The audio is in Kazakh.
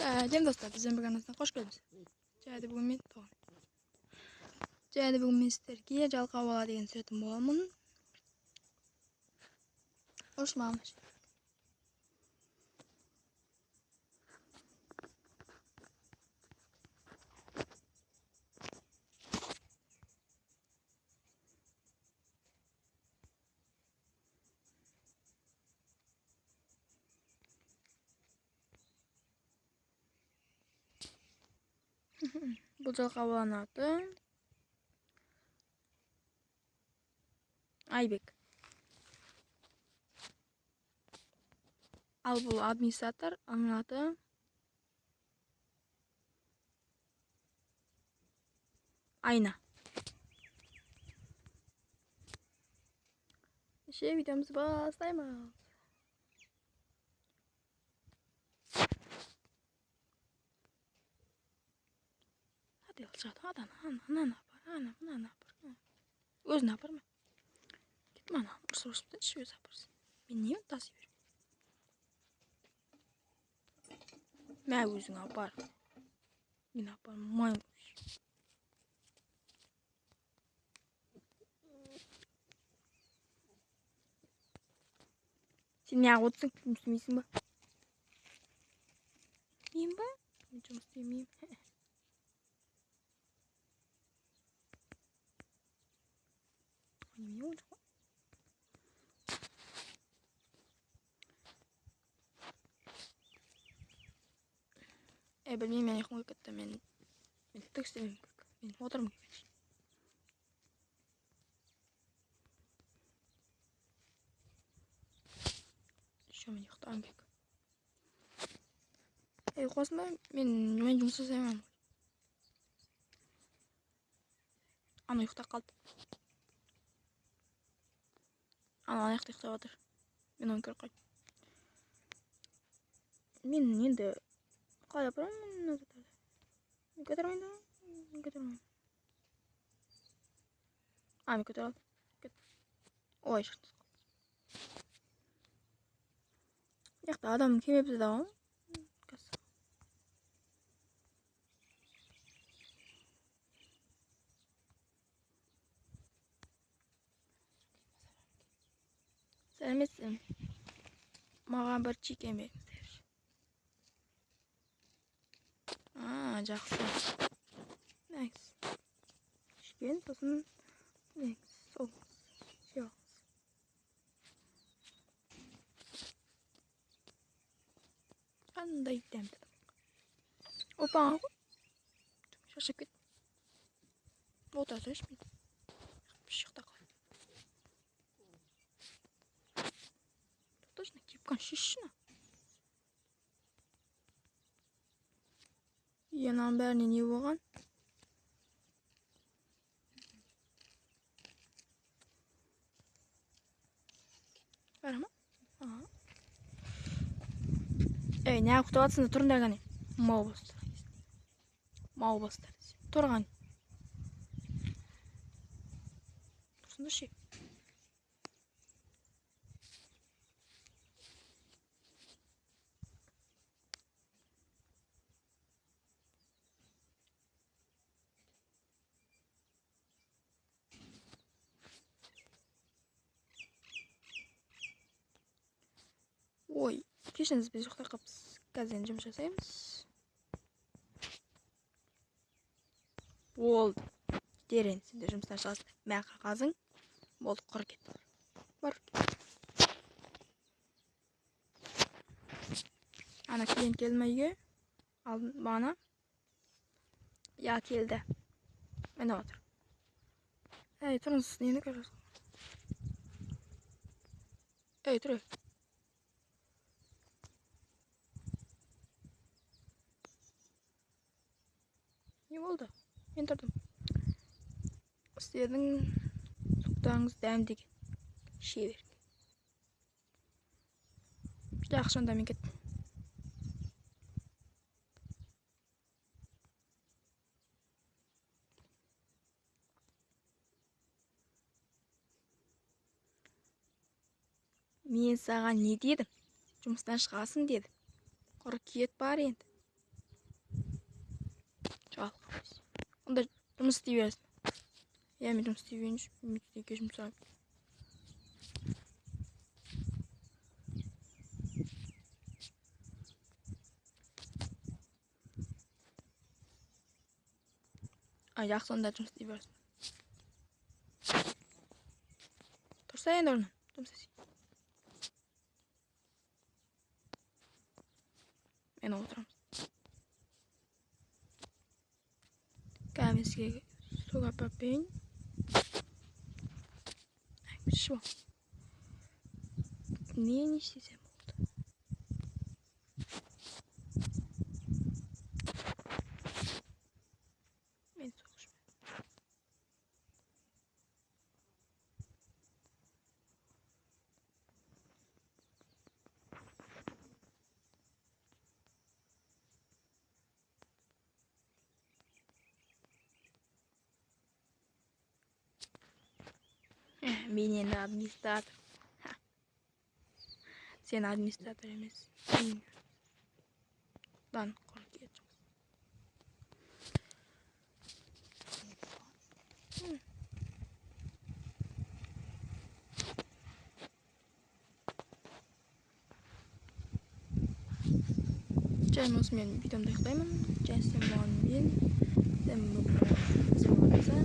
Сәлем достар, бізден бір арнасына қош келдіңіз. Және бүгін мен туған. Және бүгін мен сіздерге жалқау бала деген түсіретін боламын. Қош маған. Бұл жалқау баланың аты Айбек. Ал бұл администратор, оның аты Айна. Ше, видеомызды бастаймыз. Hadi alçak, hadi ana, ana, ana, ana, ana, ana. Өзін апарма. Кетме ана, ұрысып ұрысып та өзі апарсын. Мен не таси беремін. Мә, өзің апар. Мен апармаймын. Сен неғып отырсың? Жұмыс істемейсің ба? Мен ба? Мен жұмыс істемеймін. Немене болды ғой? Білмеймін, мен ұйқым келіп кетті. Мен түк істемеймін керек. Мен отырмын керек. Еще мен ұйықтағым керек. Ұйықтайсың ба? Мен жұмыс жасаймын. Ана ұйықтап қалды. Ана аяқта ұйықтап жатыр. Мен оны көріп қойдым. Мен енді қалай апарамын мен мына заттарды? Мен көтере алмаймын да? Мен көтере алмаймын. А, мен көтере алдым. Кет. Ой, шықтı. Мына жақта адам келмепті да ғой. Сәлеметсіз. Маған бір чикен беріңіздерші. Жақсы. Найс. Чикен, сосын беріңіз. Сол. Жеп алыңыз. Қандай дәмді тамақ. Опа, шаршап кеттім. Отыра тұрайыншы мен. Ұйықтап қалайын. Точно, кепканы шешші. Мынаның бәріне не болған? Бәрі ма? Ей, неғып күтіп жатсыңдар? Тұрыңдар кәне. Мау бастар. Мау бастар. Тұр қане. Тұрсыңдаршы. Ой, кешіріңіз, біз ұйықтап қалыппыз. Қазір енді жұмыс жасаймыз. Болды. Кетер енді, сендер жұмыстан шығасыңдар. Мә, қағазың. Болды, құр кет. Бар. Ана клиент келді ме үйге? Алдын бағана. Я, келді. Міне отыр. Әй, тұрыңыз, нені көресіз? Әй, тұр. Не болды? Мен тұрдым. Сіздердің суптарыңыз дәмді екен. Іше беріңдер. Жақсы, онда мен кеттім. Мен саған не дедім? Жұмыстан шығасың дедім. Құр кет бар енді. Жалқау. Онда жұмыс істей бересің. Иә, мен жұмыс істей берейінші. Мен кешірім сұраймын. Ай, жақсы, онда жұмыс істей бересің. Тұрса енді орнынан, жұмыс істей. Мен отырамыз. Қазір мен сізге сок апарып берейін. Ішіп ал. Не істесем болды? Мен сок ішпеймін. Мен енді администратор. Сен администратор емес. Lan korkuyor. Жай осымен видеомды аяқтаймын. Жай сен болған мен. Сен болған. Сау болыңыздар.